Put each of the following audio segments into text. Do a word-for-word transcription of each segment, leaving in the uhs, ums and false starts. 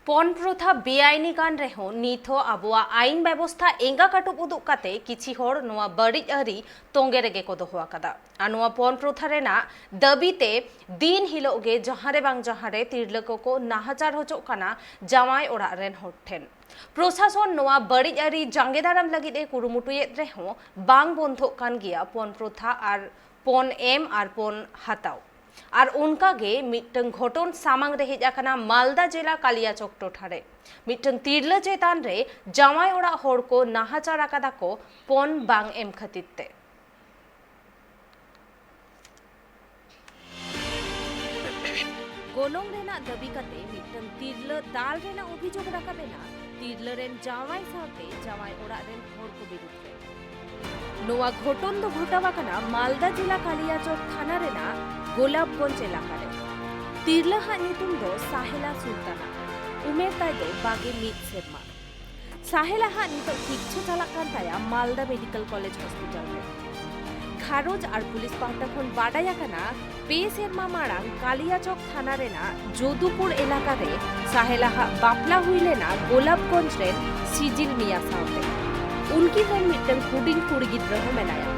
ᱯᱚᱱ ᱯᱨᱚᱛᱷᱟ ᱵᱮᱟᱭᱤᱱᱤ ᱠᱟᱱ ᱨᱮᱦᱚᱸ, ᱱᱤᱛ ᱦᱚᱸ ᱟᱵᱚᱣᱟᱜ ᱟᱭᱤᱱ ᱵᱮᱵᱚᱥᱛᱷᱟ ᱮᱸᱜᱟ ᱠᱟᱹᱴᱩᱵ ᱩᱫᱩᱜ ᱠᱟᱛᱮ ᱠᱤᱪᱷᱤ ᱦᱚᱲ ᱱᱚᱣᱟ ᱵᱟᱹᱲᱤᱡ ᱟᱹᱨᱤ ᱛᱚᱸᱜᱮ ᱨᱮᱜᱮ ᱠᱚ ᱫᱚᱦᱚ ᱟᱠᱟᱫᱟ᱾ ᱟᱨ ᱱᱚᱣᱟ ᱯᱚᱱ ᱯᱨᱚᱛᱷᱟ ᱨᱮᱱᱟᱜ ᱫᱟᱹᱵᱤ ᱛᱮ ᱫᱤᱱ ᱦᱤᱞᱳᱜ ᱜᱮ ᱡᱟᱦᱟᱸ ᱨᱮ ᱵᱟᱝ ᱡᱟᱦᱟᱸ ᱨᱮ ᱛᱤᱨᱞᱟᱹ ᱠᱚᱠᱚ ᱱᱟᱦᱟᱪᱟᱨ ᱦᱚᱪᱚᱜ ᱠᱟᱱᱟ ᱡᱟᱶᱟᱭ ᱚᱲᱟᱜ ᱨᱮᱱ ᱦᱚᱲ ᱴᱷᱮᱱ᱾ ᱯᱨᱚᱥᱟᱥᱚᱱ ᱱᱚᱣᱟ ᱵᱟᱹᱲᱤᱡ ᱟᱹᱨᱤ ᱡᱟᱸᱜᱮ ᱫᱟᱨᱟᱢ ᱞᱟᱹᱜᱤᱫ ᱮ ᱠᱩᱨᱩᱢᱩᱴᱩᱭᱮᱫ ᱨᱮᱦᱚᱸ, ᱵᱟᱝ ᱵᱚᱱᱫᱷᱚᱜ ᱠᱟᱱ ᱜᱮᱭᱟ ᱯᱚᱱ ᱯᱨᱚᱛᱷᱟ ᱟᱨ ᱯᱚᱱ ᱮᱢ ᱟᱨ ᱯᱚᱱ ᱦᱟᱛᱟᱣ᱾ ᱟᱨ ᱚᱱᱠᱟ ᱜᱮ ᱢᱤᱫᱴᱟᱝ ᱜᱷᱚᱴᱚᱱ ᱥᱟᱢᱟᱝ ᱨᱮ ᱦᱮᱡ ᱟᱠᱟᱱᱟ ᱢᱟᱞᱫᱟ ᱡᱮᱞᱟ ᱠᱟᱞᱤᱭᱟᱪᱚᱠ ᱴᱚᱴᱷᱟ ᱨᱮ᱾ ᱢᱤᱫᱴᱟᱝ ᱛᱤᱨᱞᱟᱹ ᱪᱮᱛᱟᱱ ᱨᱮ ᱡᱟᱶᱟᱭ ᱚᱲᱟᱜ ᱦᱚᱲ ᱠᱚ ᱱᱟᱦᱟᱪᱟᱨ ᱟᱠᱟᱫᱟ ᱠᱚ ᱯᱚᱱ ᱵᱟᱝ ᱮᱢ ᱠᱷᱟᱹᱛᱤᱨ ᱛᱮ᱾ ᱜᱚᱱᱚᱝ ᱨᱮᱱᱟᱜ ᱫᱟᱹᱵᱤ ᱠᱟᱛᱮ ᱢᱤᱫᱴᱟᱝ ᱛᱤᱨᱞᱟᱹ ᱫᱟᱞ ᱨᱮᱱᱟᱜ ᱚᱵᱷᱤᱡᱳᱜᱽ ᱨᱟᱠᱟᱵ ᱮᱱᱟ ᱛᱤᱨᱞᱟᱹ ᱨᱮᱱ ᱡᱟᱶᱟᱭ ᱥᱟᱶᱛᱮ ᱡᱟᱶᱟᱭ ᱚᱲᱟᱜ ᱨᱮᱱ ᱦᱚᱲ ᱠᱚ ᱵᱤᱨᱩᱫᱷ ᱨᱮ᱾ ᱱᱚᱣᱟ ᱜᱷᱚᱴᱚᱱ ᱫᱚ ᱜᱷᱚᱴᱟᱣ ᱟᱠᱟᱱᱟ ᱢᱟᱞᱫᱟ ᱡᱮᱞᱟ ᱠᱟᱞᱤᱭᱟᱪᱚᱠ ᱛᱷᱟᱱᱟ ᱨᱮᱱᱟᱜ ᱜᱳᱞᱟᱯᱜᱚᱸᱡᱽ ᱮᱞᱟᱠᱟ ᱨᱮ᱾ ᱛᱤᱨᱞᱟᱹ ᱦᱟᱜ ᱧᱩᱛᱩᱢ ᱫᱚ ᱥᱟᱦᱮᱞᱟ ᱥᱩᱞᱛᱟᱱᱟ᱾ ᱩᱢᱮᱨ ᱛᱟᱭ ᱫᱚ ᱵᱟᱜᱮ ᱢᱤᱫ ᱥᱮᱨᱢᱟ᱾ ᱥᱟᱦᱮᱞᱟ ᱦᱟᱜ ᱱᱤᱛᱚᱜ ᱪᱤᱠᱤᱛᱥᱟ ᱪᱟᱞᱟᱜ ᱠᱟᱱ ᱛᱟᱭᱟ ᱢᱟᱞᱫᱟ ᱢᱮᱰᱤᱠᱮᱞ ᱠᱚᱞᱮᱡᱽ ᱦᱚᱥᱯᱤᱴᱟᱞ ᱨᱮ᱾ ᱜᱷᱟᱨᱚᱸᱡᱽ ᱟᱨ ᱯᱩᱞᱤᱥ ᱯᱟᱦᱴᱟ ᱠᱷᱚᱱ ᱵᱟᱰᱟᱭ ᱟᱠᱟᱱᱟ, ᱯᱮ ᱥᱮᱨᱢᱟ ᱢᱟᱲᱟᱝ ᱠᱟᱞᱤᱭᱟᱪᱚᱠ ᱛᱷᱟᱱᱟ ᱨᱮᱱᱟᱜ ᱡᱚᱫᱩᱯᱩᱨ ᱮᱞᱟᱠᱟ ᱨᱮ ᱥᱟᱦᱮᱞᱟ ᱦᱟᱜ ᱵᱟᱯᱞᱟ ᱦᱩᱭ ᱞᱮᱱᱟ ᱜᱳᱞᱟᱯᱜᱚᱸᱡᱽ ᱨᱮᱱ ᱥᱤᱡᱤᱞ ᱢᱤᱭᱟ ᱥᱟᱶᱛᱮ᱾ ᱩᱱᱠᱤᱱ ᱨᱮᱱ ᱢᱤᱫᱴᱟᱝ ᱦᱩᱰᱤᱧ ᱠᱩᱲᱤ ᱜᱤᱫᱽᱨᱟᱹ ᱦᱚᱸ ᱢᱮᱱᱟᱭᱟ᱾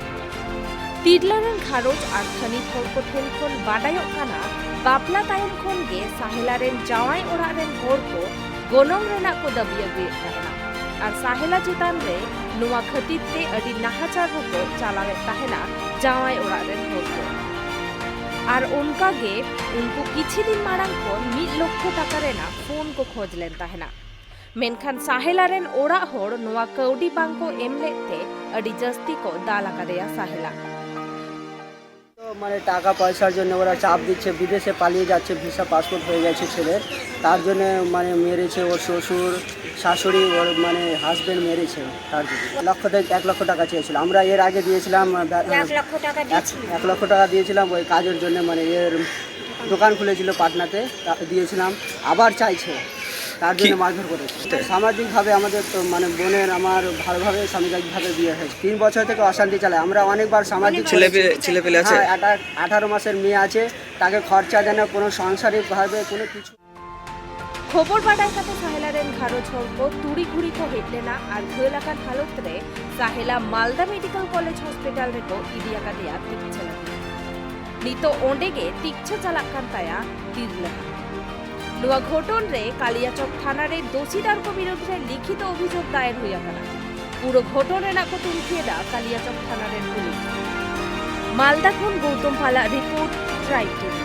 ᱛᱤᱨᱞᱟᱹ ᱨᱮᱱ ᱜᱷᱟᱨᱚᱸᱡᱽ ᱟᱨ ᱛᱷᱟᱹᱱᱤᱛ ᱦᱚᱲ ᱠᱚ ᱴᱷᱮᱱ ᱠᱷᱚᱱ ᱵᱟᱰᱟᱭᱚᱜ ᱠᱟᱱᱟ, ᱵᱟᱯᱞᱟ ᱛᱟᱭᱚᱢ ᱠᱷᱚᱱ ᱜᱮ ᱥᱟᱦᱮᱞᱟ ᱨᱮᱱ ᱡᱟᱶᱟᱭ ᱚᱲᱟᱜ ᱨᱮᱱ ᱦᱚᱲ ᱠᱚ ᱜᱚᱱᱚᱝ ᱨᱮᱱᱟᱜ ᱠᱚ ᱫᱟᱹᱵᱤ ᱟᱹᱜᱩᱭᱮᱫ ᱛᱟᱦᱮᱱᱟ᱾ ᱟᱨ ᱥᱟᱦᱮᱞᱟ ᱪᱮᱛᱟᱱ ᱨᱮ ᱱᱚᱣᱟ ᱠᱷᱟᱹᱛᱤᱨ ᱛᱮ ᱟᱹᱰᱤ ᱱᱟᱦᱟᱪᱟᱨ ᱦᱚᱸᱠᱚ ᱪᱟᱞᱟᱣᱮᱫ ᱛᱟᱦᱮᱱᱟ ᱡᱟᱶᱟᱭ ᱚᱲᱟᱜ ᱨᱮᱱ ᱦᱚᱲ ᱠᱚ᱾ ᱟᱨ ᱚᱱᱠᱟ ᱜᱮ ᱩᱱᱠᱩ ᱠᱤᱪᱷᱤ ᱫᱤᱱ ᱢᱟᱲᱟᱝ ᱠᱷᱚᱱ ᱢᱤᱫ ᱞᱚᱠᱷᱚ ᱴᱟᱠᱟ ᱨᱮᱱᱟᱜ ᱯᱷᱳᱱ ᱠᱚ ᱠᱷᱚᱡᱽ ᱞᱮᱱ ᱛᱟᱦᱮᱱᱟ᱾ ᱢᱮᱱᱠᱷᱟᱱ ᱥᱟᱦᱮᱞᱟ ᱨᱮᱱ ᱚᱲᱟᱜ ᱦᱚᱲ ᱱᱚᱣᱟ ᱠᱟᱹᱣᱰᱤ ᱵᱟᱝ ᱠᱚ ᱮᱢ ᱞᱮᱫ ᱛᱮ ᱟᱹᱰᱤ ᱡᱟᱹᱥᱛᱤ ᱠᱚ ᱫᱟᱞ ᱟᱠᱟᱫᱮᱭᱟ ᱥᱟᱦᱮᱞᱟ᱾ তো মানে টাকা পয়সার জন্য ওরা চাপ দিচ্ছে, বিদেশে পালিয়ে যাচ্ছে, ভিসা পাসপোর্ট হয়ে গেছে ছেলের, তার জন্য মানে মেরেছে ওর শ্বশুর, শাশুড়ি, ওর মানে হাজবেন্ড মেরেছে। তার জন্য লক্ষ থেকে এক লক্ষ টাকা চেয়েছিল। আমরা এর আগে দিয়েছিলাম আহ, ব্যা- এক লক্ষ টাকা এক দিয়েছিল। এক লক্ষ টাকা দিয়েছিলাম ওই কাজের জন্য, মানে এর দোকান খুলেছিল পাটনাতে, তা- দিয়েছিলাম। আবার চাইছে, তার জন্য কি- মারধর করেছে। সামাজিকভাবে আমাদের তো মানে বোনের আমার ভালোভাবে সামাজিকভাবে বিয়ে হয়েছে। তিন বছর থেকে অশান্তি চালায়। আমরা অনেকবার সামাজিক ছেলে করেছি। পেলে ছেলে পেলে আছে? হ্যাঁ, আঠা- আঠারো মাসের মেয়ে আছে, তাকে খরচা দেয় না, কোনো সাংসারিকভাবে কোনো কিছু। ᱠᱷᱚᱵᱚᱨ ᱵᱟᱰᱟᱭ ᱠᱟᱛᱮ ᱥᱟᱦᱮᱞᱟ ᱨᱮᱱ ᱜᱷᱟᱨᱚᱸᱡᱽ ᱦᱚᱲ ᱠᱚ ᱛᱩᱲᱤ ᱜᱷᱩᱲᱤ ᱠᱚ ᱦᱮᱡ ᱞᱮᱱᱟ ᱟᱨ ᱜᱷᱟᱹᱞ ᱟᱠᱟᱱ ᱦᱟᱞᱚᱛ ᱨᱮ ᱥᱟᱦᱮᱞᱟ ᱢᱟᱞᱫᱟ ᱢᱮᱰᱤᱠᱮᱞ ᱠᱚᱞᱮᱡᱽ ᱦᱚᱥᱯᱤᱴᱟᱞ ᱨᱮᱠᱚ ᱤᱫᱤ ᱟᱠᱟᱫᱮᱭᱟ ᱛᱤᱠᱪᱷᱟᱹ ᱞᱟᱹᱜᱤᱫ᱾ ᱱᱤᱛᱚᱜ ᱚᱸᱰᱮ ᱜᱮ ᱛᱤᱠᱪᱷᱟᱹ ᱪᱟᱞᱟᱜ ᱠᱟᱱ ᱛᱟᱭᱟ ᱛᱤᱨᱞᱟᱹ᱾ ᱱᱚᱣᱟ ᱜᱷᱚᱴᱚᱱ ᱨᱮ ᱠᱟᱞᱤᱭᱟᱪᱚᱠ ᱛᱷᱟᱱᱟ ᱨᱮ ᱫᱳᱥᱤᱫᱟᱨ ᱠᱚ ᱵᱤᱨᱩᱫᱷ ᱨᱮ ᱞᱤᱠᱷᱤᱛ ᱚᱵᱷᱤᱡᱳᱜᱽ ᱫᱟᱭᱮᱨ ᱦᱩᱭ ᱟᱠᱟᱱᱟ᱾ ᱯᱩᱨᱟᱹ ᱜᱷᱚᱴᱚᱱ ᱨᱮᱱᱟᱜ ᱠᱚ ᱛᱩᱱᱠᱷᱤ ᱮᱫᱟ ᱠᱟᱞᱤᱭᱟᱪᱚᱠ ᱛᱷᱟᱱᱟ ᱨᱮᱱ ᱯᱩᱞᱤᱥ᱾ ᱢᱟᱞᱫᱟ ᱠᱷᱚᱱ ᱜᱳᱣᱛᱚᱢ ᱯᱟᱞᱟᱜ ᱨᱤᱯᱳᱨᱴ, ᱴᱨᱟᱭᱤᱵ ᱴᱤᱵᱷᱤ᱾